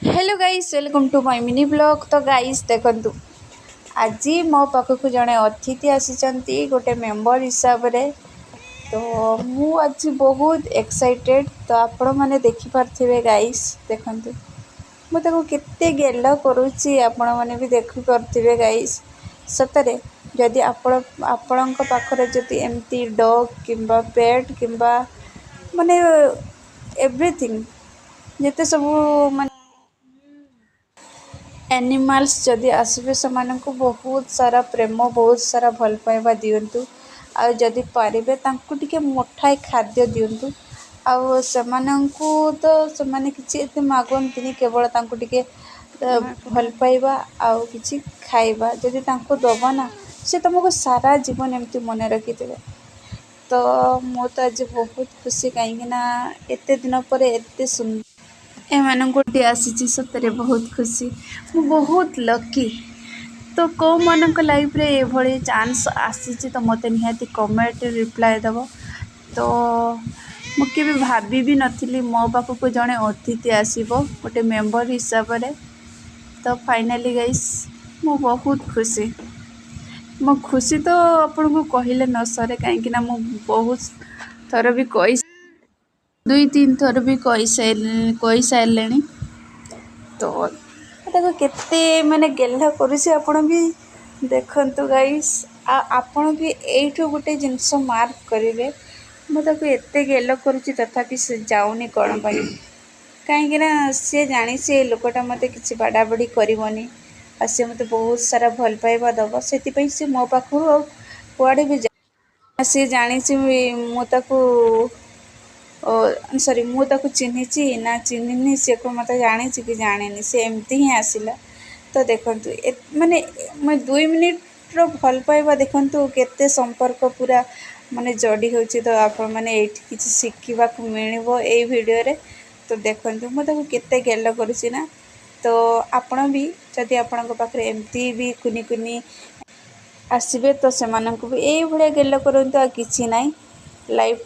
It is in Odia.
Hello guys, welcome to my mini vlog। ତ ଗାଇସ୍, ଦେଖନ୍ତୁ, ଆଜି ମୋ ପାଖକୁ ଜଣେ ଅତିଥି ଆସିଛନ୍ତି ଗୋଟେ ମେମ୍ବର ହିସାବରେ। ତ ମୁଁ ଆଜି ବହୁତ ଏକ୍ସାଇଟେଡ଼୍। ତ ଆପଣମାନେ ଦେଖିପାରୁଥିବେ ଗାଇସ୍, ଦେଖନ୍ତୁ, ମୁଁ ତାକୁ କେତେ ଗେଲ କରୁଛି। ଆପଣମାନେ ବି ଦେଖିପାରୁଥିବେ ଗାଇସ୍। ସତରେ ଯଦି ଆପଣ ଆପଣଙ୍କ ପାଖରେ ଯଦି ଏମିତି ଡଗ୍ କିମ୍ବା ପେଟ୍ କିମ୍ବା ମାନେ ଏଭ୍ରିଥିଙ୍ଗ, ଯେତେ ସବୁ ମାନେ ଆନିମାଲ୍ସ ଯଦି ଆସିବେ, ସେମାନଙ୍କୁ ବହୁତ ସାରା ପ୍ରେମ, ବହୁତ ସାରା ଭଲ ପାଇବା ଦିଅନ୍ତୁ। ଆଉ ଯଦି ପାରିବେ, ତାଙ୍କୁ ଟିକେ ମୁଠାଏ ଖାଦ୍ୟ ଦିଅନ୍ତୁ। ଆଉ ସେମାନଙ୍କୁ ତ ସେମାନେ କିଛି ଏତେ ମାଗନ୍ତିନି, କେବଳ ତାଙ୍କୁ ଟିକେ ଭଲ ପାଇବା ଆଉ କିଛି ଖାଇବା ଯଦି ତାଙ୍କୁ ଦେବ ନା, ସେ ତୁମକୁ ସାରା ଜୀବନ ଏମିତି ମନେ ରଖିଥିବେ। ତ ମୁଁ ତ ଆଜି ବହୁତ ଖୁସି, କାହିଁକି ନା ଏତେ ଦିନ ପରେ ଏତେ ସୁନ୍ଦର ଏମାନଙ୍କୁ ଆସିଛି। ସତରେ ବହୁତ ଖୁସି, ମୁଁ ବହୁତ ଲକି। ତ କେଉଁମାନଙ୍କ ଲାଇଫ୍ରେ ଏଭଳି ଚାନ୍ସ ଆସିଛି, ତ ମୋତେ ନିହାତି କମେଣ୍ଟ ରିପ୍ଲାଏ ଦେବ। ତ ମୁଁ କେବେ ଭାବି ବି ନଥିଲି ମୋ ପାଖକୁ ଜଣେ ଅତିଥି ଆସିବ ଗୋଟେ ମେମ୍ବର ହିସାବରେ। ତ ଫାଇନାଲି ଗାଇସ୍, ମୁଁ ବହୁତ ଖୁସି। ମୋ ଖୁସି ତ ଆପଣଙ୍କୁ କହିଲେ ନ ସରେ, କାହିଁକିନା ମୁଁ ବହୁତ ଥର ବି କହି, ଦୁଇ ତିନି ଥର ବି କହିସାରିଲେଣି। ତ ତାକୁ କେତେ ମାନେ ଗେହ୍ଲା କରୁଛି, ଆପଣ ବି ଦେଖନ୍ତୁ ଗାଇସ୍। ଆଉ ଆପଣ ବି ଏଇଠୁ ଗୋଟେ ଜିନିଷ ମାର୍କ କରିବେ, ମୁଁ ତାକୁ ଏତେ ଗେଲ କରୁଛି, ତଥାପି ସେ ଯାଉନି କ'ଣ ପାଇଁ? କାହିଁକିନା ସିଏ ଜାଣିଛି ଏ ଲୋକଟା ମୋତେ କିଛି ବାଡ଼ାବାଡ଼ି କରିବନି ଆଉ ସିଏ ମୋତେ ବହୁତ ସାରା ଭଲ ପାଇବା ଦେବ। ସେଥିପାଇଁ ସେ ମୋ ପାଖରୁ ଆଉ କୁଆଡ଼େ ବି, ସିଏ ଜାଣିଛି ମୁଁ ତାକୁ, ସରି, ମୁଁ ତାକୁ ଚିହ୍ନିଛି ନା ଚିହ୍ନିନି, ସିଏ କ'ଣ ମୋତେ ଜାଣିଛି କି ଜାଣିନି, ସେ ଏମିତି ହିଁ ଆସିଲା। ତ ଦେଖନ୍ତୁ, ମାନେ 2 ମିନିଟ୍ର ଭଲ ପାଇବା ଦେଖନ୍ତୁ, କେତେ ସମ୍ପର୍କ ପୁରା ମାନେ ଯୋଡ଼ି ହେଉଛି। ତ ଆପଣମାନେ ଏଇଠି କିଛି ଶିଖିବାକୁ ମିଳିବ ଏଇ ଭିଡ଼ିଓରେ। ତ ଦେଖନ୍ତୁ, ମୁଁ ତାକୁ କେତେ ଗେଲ କରୁଛି ନା। ତ ଆପଣ ବି ଯଦି ଆପଣଙ୍କ ପାଖରେ ଏମିତି ବି କୁନି କୁନି ଆସିବେ, ତ ସେମାନଙ୍କୁ ବି ଏଇଭଳିଆ ଗେଲ କରନ୍ତୁ। ଆଉ କିଛି ନାହିଁ, ଲାଇଫ୍